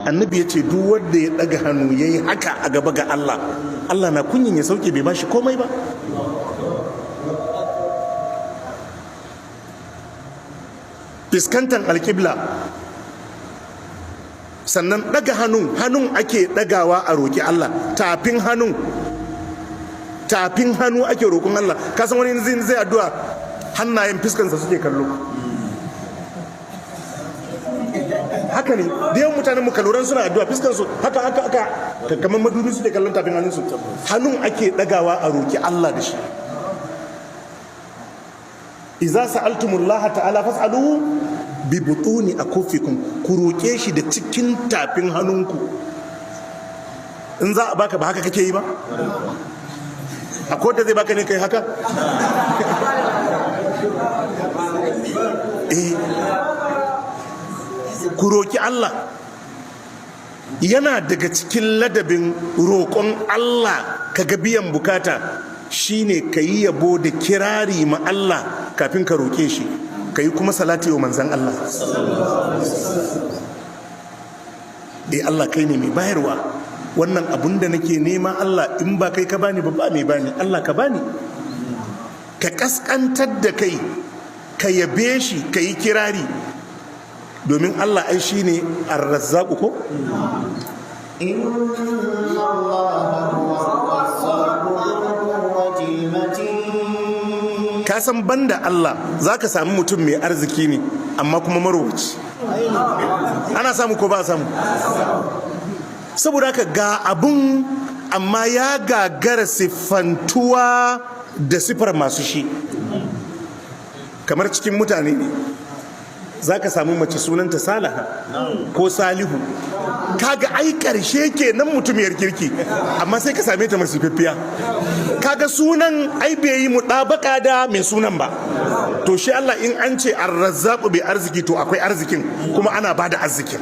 Annabi ya ce duk wanda ya daga hannu ya yi haka a gaba ga Allah, Allah na kunyin ya sauke bai bashi komai ba. Fiskantar alƙibla, sannan daga hannun, hannun ake dagawa a roƙi Allah, tafin hannun, tafin hannu ake roƙon Allah. Kasan wani zai addu'a, hannayen fiskansa suke kallo. Haka ne, da yawan mutanen mu kaluran suna addu'a, fiskansu haka haka haka, kamar madubi suke kallon tafin hannunsu. Hannun ake dagawa a roƙi Allah da shi. Iza sa'altumullaha ta'ala fas'aluhu bi butuni akufikum, ku roƙe shi da cikin tafin hannunku. In za a baka ba haka kake yi ba? Akwai da zai baka ne kai haka? Eh, ku roƙi Allah. Yana daga cikin ladabin roƙon Allah ka ga biyan bukata shine ka yi yabo da kirari ma Allah kafin ka roƙe shi, ka yi kuma salati wa manzan Allah. Eh, Allah kai ne mai bayarwa. Wannan abun da nake nema Allah, in ba kai ka bani ba, ba mai bani. Allah ka bani. Ka kaskantar da kai, ka yabe shi, ka yi kirari, domin Allah ai shine ar-razzaqu ko? إن الله هو الرزاق ذو القوة المتين. Ka san banda Allah zaka sami mutum mai arziki ne amma kuma marowaci. Ana samu ko ba a samu? Saboda haka ga abun amma ya gagara siffantuwa da sifar masu shi. Kamar cikin mutane ne za ka samu mace sunanta Salaha ko Salihu, kaga ai karshe kenan mutumiyar kirki, amma sai ka same ta masifaffiya. Kaga sunan ai bai yi muɗabaka da mai sunan ba. To shi Allah, in an ce arrazzaku bai arziki, to akwai arzikin kuma ana bada arzikin.